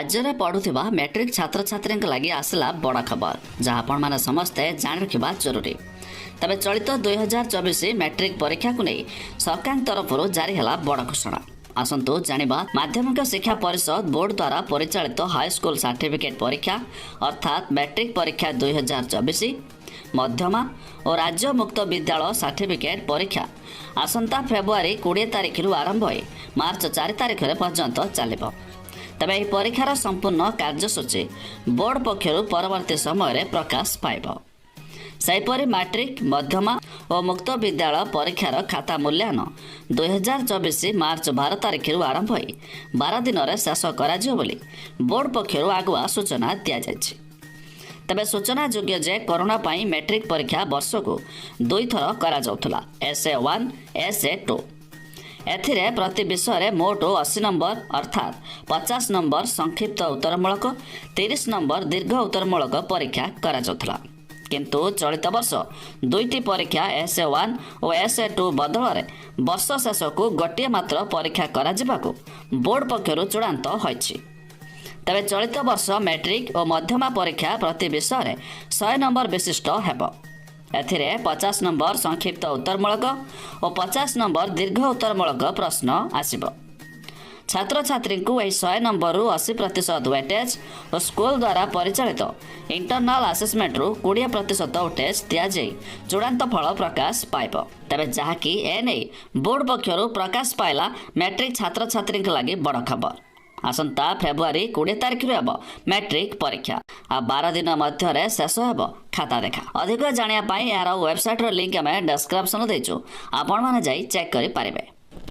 ରାଜ୍ୟରେ ପଢ଼ୁଥିବା ମେଟ୍ରିକ୍ ଛାତ୍ରଛାତ୍ରୀଙ୍କ ଲାଗି ଆସିଲା ବଡ଼ ଖବର, ଯାହା ଆପଣମାନେ ସମସ୍ତେ ଜାଣି ରଖିବା ଜରୁରୀ। ତେବେ ଚଳିତ 2024 ମେଟ୍ରିକ୍ ପରୀକ୍ଷାକୁ ନେଇ ସରକାରଙ୍କ ତରଫରୁ ଜାରି ହେଲା ବଡ଼ ଘୋଷଣା। ଆସନ୍ତୁ ଜାଣିବା। ମାଧ୍ୟମିକ ଶିକ୍ଷା ପରିଷଦ ବୋର୍ଡ ଦ୍ୱାରା ପରିଚାଳିତ ହାଇସ୍କୁଲ ସାର୍ଟିଫିକେଟ୍ ପରୀକ୍ଷା, ଅର୍ଥାତ୍ ମେଟ୍ରିକ୍ ପରୀକ୍ଷା 2024, ମଧ୍ୟମା ଓ ରାଜ୍ୟ ମୁକ୍ତ ବିଦ୍ୟାଳୟ ସାର୍ଟିଫିକେଟ୍ ପରୀକ୍ଷା ଆସନ୍ତା ଫେବୃଆରୀ 20 ତାରିଖରୁ ଆରମ୍ଭ ହୋଇ ମାର୍ଚ୍ଚ 4 ତାରିଖରେ ପର୍ଯ୍ୟନ୍ତ ଚାଲିବ। ତେବେ ଏହି ପରୀକ୍ଷାର ସମ୍ପୂର୍ଣ୍ଣ କାର୍ଯ୍ୟସୂଚୀ ବୋର୍ଡ ପକ୍ଷରୁ ପରବର୍ତ୍ତୀ ସମୟରେ ପ୍ରକାଶ ପାଇବ। ସେହିପରି ମାଟ୍ରିକ, ମଧ୍ୟମା ଓ ମୁକ୍ତ ବିଦ୍ୟାଳୟ ପରୀକ୍ଷାର ଖାତା ମୂଲ୍ୟାୟନ 2024 ମାର୍ଚ୍ଚ 12 ତାରିଖରୁ ଆରମ୍ଭ ହୋଇ 12 ଦିନରେ ଶେଷ କରାଯିବ ବୋଲି ବୋର୍ଡ ପକ୍ଷରୁ ଆଗୁଆ ସୂଚନା ଦିଆଯାଇଛି। ତେବେ ସୂଚନାଯୋଗ୍ୟ ଯେ କରୋନା ପାଇଁ ମେଟ୍ରିକ ପରୀକ୍ଷା ବର୍ଷକୁ ଦୁଇଥର କରାଯାଉଥିଲା, SA 1, SA 2। ଏଥିରେ ପ୍ରତି ବିଷୟରେ ମୋଟ 80 ନମ୍ବର, ଅର୍ଥାତ୍ 50 ନମ୍ବର ସଂକ୍ଷିପ୍ତ ଉତ୍ତରମୂଳକ, 30 ନମ୍ବର ଦୀର୍ଘ ଉତ୍ତରମୂଳକ ପରୀକ୍ଷା କରାଯାଉଥିଲା। କିନ୍ତୁ ଚଳିତ ବର୍ଷ ଦୁଇଟି ପରୀକ୍ଷା SA 1 ଓ SA 2 ବଦଳରେ ବର୍ଷ ଶେଷକୁ ଗୋଟିଏ ମାତ୍ର ପରୀକ୍ଷା କରାଯିବାକୁ ବୋର୍ଡ ପକ୍ଷରୁ ଚୂଡ଼ାନ୍ତ ହୋଇଛି। ତେବେ ଚଳିତ ବର୍ଷ ମେଟ୍ରିକ ଓ ମଧ୍ୟମା ପରୀକ୍ଷା ପ୍ରତି ବିଷୟରେ 100 ନମ୍ବର ବିଶିଷ୍ଟ ହେବ। ଏଥିରେ 50 ନମ୍ବର ସଂକ୍ଷିପ୍ତ ଉତ୍ତରମୂଳକ ଓ 50 ନମ୍ବର ଦୀର୍ଘ ଉତ୍ତରମୂଳକ ପ୍ରଶ୍ନ ଆସିବ। ଛାତ୍ରଛାତ୍ରୀଙ୍କୁ ଏହି 100 ନମ୍ବରରୁ 80% ୱେଟେଜ୍ ଓ ସ୍କୁଲ ଦ୍ୱାରା ପରିଚାଳିତ ଇଣ୍ଟରନାଲ ଆସେସମେଣ୍ଟରୁ 20% ୱେଟେଜ୍ ଦିଆଯାଇ ଚୂଡ଼ାନ୍ତ ଫଳ ପ୍ରକାଶ ପାଇବ। ତେବେ ଯାହାକି ଏନେଇ ବୋର୍ଡ ପକ୍ଷରୁ ପ୍ରକାଶ ପାଇଲା ମେଟ୍ରିକ ଛାତ୍ରଛାତ୍ରୀଙ୍କ ଲାଗି ବଡ଼ ଖବର। ଆସନ୍ତା ଫେବୃଆରୀ 20 ତାରିଖରୁ ହେବ ମେଟ୍ରିକ ପରୀକ୍ଷା, ଆଉ 12 ଦିନ ମଧ୍ୟରେ ଶେଷ ହେବ ଖାତା ଦେଖା। ଅଧିକ ଜାଣିବା ପାଇଁ ଏହାର ୱେବସାଇଟ୍ର ଲିଙ୍କ ଆମେ ଡେସ୍କ୍ରିପସନ୍ ଦେଇଛୁ, ଆପଣମାନେ ଯାଇ ଚେକ୍ କରିପାରିବେ।